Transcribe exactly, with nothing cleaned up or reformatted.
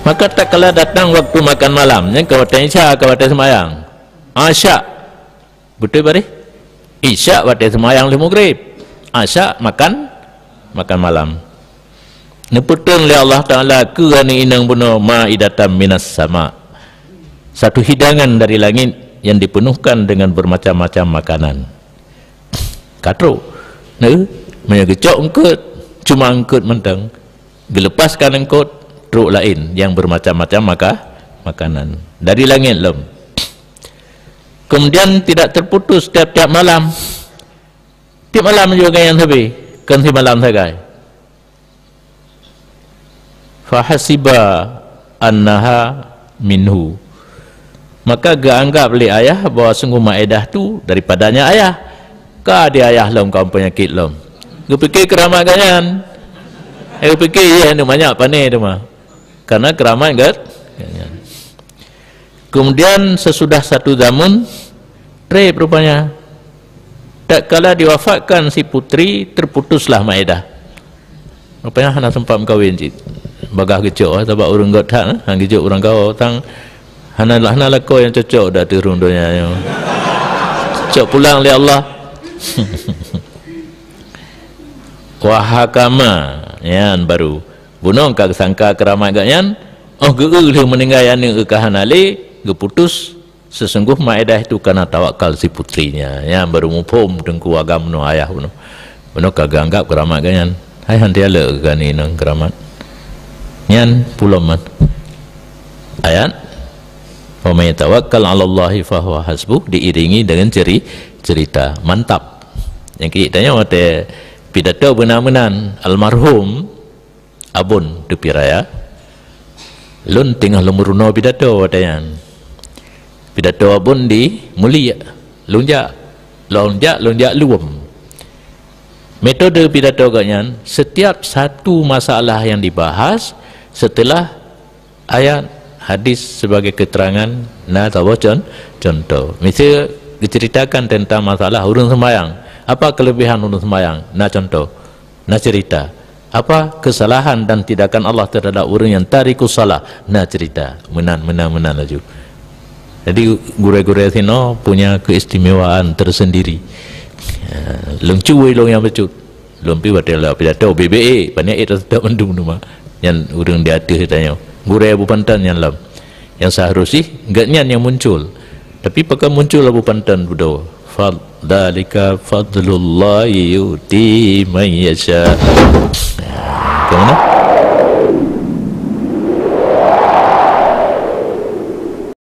Maka tatkala datang waktu makan malam, nyan ka watèe Isya, ka watèe seumayang. Asya. Beutôi bareh? Isya watèe seumayang lheueh Maghrib. Asya makan, makan malam. Neupeutrön lé Allah Taala keu aneuk inong bunoe maidatam minas sama. Satu hidangan dari langit yang dipenuhkan dengan bermacam-macam makanan. Ka trok. Nah, meunyoe geucok eungkôt, cuma eungkôt mantong. Geuleupaskan eungkôt, trok laén yang bermacam-macam maka-, makanan. Dari langit lom. Kemudian tidak terputus tiap-tiap malam. Tiap malam juga nyan sabe, kon simalam sagai. Fahasiba annaha minhu. Maka geuanggap lé ayah bahwa sungguh Maidah tu daripadanya ayah. Ka di ayah lom kaum penyakit lom. Geupike keuramat gobnyan. Eh, geupike, "Yeh, aneuk manyak pané teuma." Karena keuramat gobnyan. Kemudian sesudah satu zaman, trép rupanya. Tatkala diwafatkan si putri, terputuslah Maidah. Rupanya hana sempat meukawen cit. Bagaih geucok, ah, sabab ureueng göt that, ah, han geujok ureueng gawa tang hana, hana lakoe nyang cocok dak teuh rhueng donya nyoe. Cok pulang lé Allah. Wahakama, nyan baru. Bunoe ka geusangka keuramat gobnyan, oh geu-eu lheueh meuninggai aneuk ka hana lé, geuputus. Sesungguh Maidah itu karena tawakal si putrinya. Nyan baru muphom teungku agam bunoe ayah bunoe. Bunoe ka geuanggap keuramat gobnyan. Hai han tialek keu aneuk inong keuramat. Nyan pulom man. Ayat, "Wa may yatawakkal 'alallahi fahuwa hasbuh," diiringi dengan ceri-, cerita. Mantap. Nyang keuh tanyoe watèe pidato beuna meunan almarhum Abon Teupie Raya, lôn teungoh lôn meurunoe pidato watèe nyan. Pidato Abon di Mulia, lôn jak, lôn jak, lôn jak lom. Metode pidato gobnyan, setiap satu masalah yang dibahas, setelah ayat, hadis sebagai keterangan, na saboh con-, contoh. Miseu geuceritakan tentang masalah ureueng seumayang. Apa kelebihan ureueng seumayang? Na contoh. Na cerita. Apa kesalahan dan tindakan Allah terhadap ureueng nyang tarikus shalah? Na cerita. Meunan, meunan, meunan laju. Jadi, gurèe-gurèe sinoe punya keistimewaan tersendiri. Ya, lôn cuy lôn nyang bacut. Lôn pih watèe lôn pidato, B B A, panitia tetap mandum teuma. Nyan ureueng di ateueh tanyoe. Gurèe Abu Panton nyan lom. Nyang seharus jih, gobnyan nyang muncul. Tapi pakon muncul Abu Panton beudôh? Fad-, "Dzalika fadlullahi yu'tihi man yasha." Ka meunan?